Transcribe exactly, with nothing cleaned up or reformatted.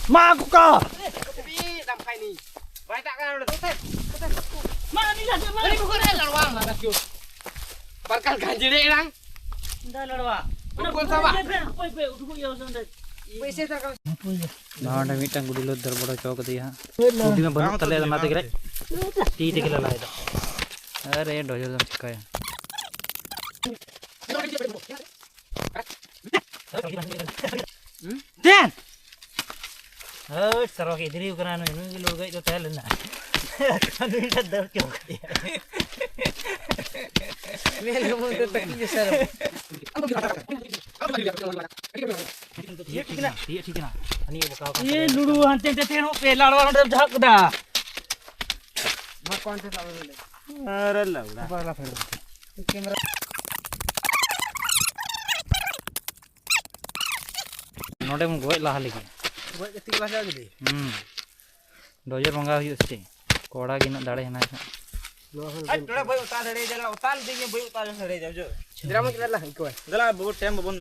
ᱢᱟ ᱠᱚ ᱠᱟ᱾ ᱵᱟᱭ ᱫᱟᱜ ᱠᱟᱱᱟ ᱱᱚᱰᱮ ᱫᱚ᱾ ᱢᱟ ᱩᱱᱤ ᱞᱟᱹᱴᱩ ᱢᱟ᱾ ᱩᱱᱤ ᱵᱚᱠᱚ ᱨᱮ ᱞᱟᱲᱣᱟ ᱢᱟ ᱫᱟᱥ ᱡᱳ᱾ ᱯᱟᱨᱠᱟᱞ ᱜᱟᱸᱡᱮᱲᱮ ᱮᱲᱟᱝ᱾ ᱫᱟ ᱞᱟᱲᱣᱟ᱾ ᱵᱚᱠᱚᱞ ᱥᱟᱵᱟ᱾ ᱯᱮ, ᱯᱮ, ᱩᱰᱩᱠᱚᱜ ᱜᱮᱭᱟ ᱥᱮ ᱚᱸᱰᱮ᱾ ᱯᱩᱭᱥᱟᱹ ᱫᱚᱨᱠᱟᱨ᱾ ᱱᱚᱣᱟ ᱚᱸᱰᱮ ᱢᱤᱫᱴᱟᱝ ᱜᱩᱰᱤ ᱞᱮ ᱫᱟᱹᱲ ᱵᱚᱲᱚ ᱦᱚᱪᱚ ᱠᱟᱫᱮᱭᱟ ᱦᱟᱸᱜ᱾ ᱵᱩᱫᱷᱤ ᱢᱟ ᱵᱟᱹᱱᱩᱜ ᱛᱟᱞᱮᱭᱟ, ᱚᱱᱟ ᱛᱮᱜᱮ ᱞᱮ ᱛᱤ ᱛᱮᱜᱮ ᱞᱮ ᱞᱟᱭ ᱮᱫᱟ᱾ ᱟᱨ ᱮ ᱰᱚᱡᱚᱨ ᱫᱚᱢ ᱪᱤᱠᱟᱹᱭᱟ? ᱫᱮᱱ! ᱦᱳᱭ, ᱥᱟᱨᱚ ᱜᱤᱫᱽᱨᱟᱹ ᱠᱟᱱᱟ ᱱᱩᱭ, ᱱᱩᱭ ᱜᱮ ᱞᱩᱲᱜᱟᱹᱡ ᱫᱚ ᱛᱟᱦᱮᱸ ᱞᱮᱱᱟ᱾ ᱱᱩᱭ ᱴᱷᱮᱱ ᱫᱟᱹᱲ ᱪᱚ ᱠᱟᱫᱮᱭᱟ᱾ ᱢᱮᱱ ᱢᱚᱱ ᱛᱮ ᱛᱟᱹᱠᱤᱡ ᱜᱮ ᱥᱟᱨᱚ᱾ ᱛᱤᱭᱟᱹᱜ ᱴᱷᱤᱠ ᱮᱱᱟ, ᱛᱤᱭᱟᱹᱜ ᱴᱷᱤᱠ ᱮᱱᱟ᱾ ᱦᱟᱹᱱᱤ ᱮ ᱵᱚᱠᱟᱣ ᱠᱟᱱ ᱤᱭᱟᱹ ᱛᱟᱞᱮᱭᱟ᱾ ᱞᱩᱲᱩ ᱦᱟᱱᱛᱮ ᱱᱟᱛᱮ ᱛᱮ ᱱᱚᱜ ᱯᱮ ᱞᱟᱲᱣᱟ ᱱᱚᱰᱮᱢ ᱡᱷᱟᱜ ᱠᱮᱫᱟ᱾ ᱢᱟ ᱠᱚᱱ ᱛᱮ ᱥᱟᱵ ᱞᱮ᱾ ᱟᱨᱮ ᱞᱟᱣᱲᱟ᱾ ᱱᱚᱰᱮᱢ ᱜᱚᱡ ᱞᱟᱦᱟ ᱞᱮᱜᱮ᱾ ᱜᱚᱡ ᱠᱟᱛᱮ ᱜᱮ ᱞᱟᱦᱟ ᱞᱮᱜᱮ᱾ ᱦᱩᱸ᱾ ᱰᱚᱡᱚᱨ ᱵᱚᱸᱜᱟ ᱦᱩᱭᱩᱜ ᱥᱮ ᱪᱮᱫ? ᱠᱚᱲᱟ ᱜᱮ ᱩᱱᱟᱹᱜ ᱫᱟᱲᱮ ᱦᱮᱱᱟᱭ ᱠᱷᱟᱱ᱾ ᱟᱡ ᱴᱚᱲᱟ ᱵᱟᱹᱭ ᱩᱛᱟ ᱫᱟᱲᱮ ᱡᱟᱞᱟ ᱩᱛᱟ ᱞᱤᱫᱤᱧ ᱵᱟᱹᱭ ᱩᱛᱟ ᱫᱟᱲᱮ ᱡᱟᱣ ᱡᱚ᱾ ᱫᱨᱟᱢ ᱠᱮᱞᱟ ᱞᱟᱦ ᱠᱚᱭ᱾ ᱫᱟᱞᱟ ᱵᱚ ᱴᱮᱢ ᱵᱚᱱ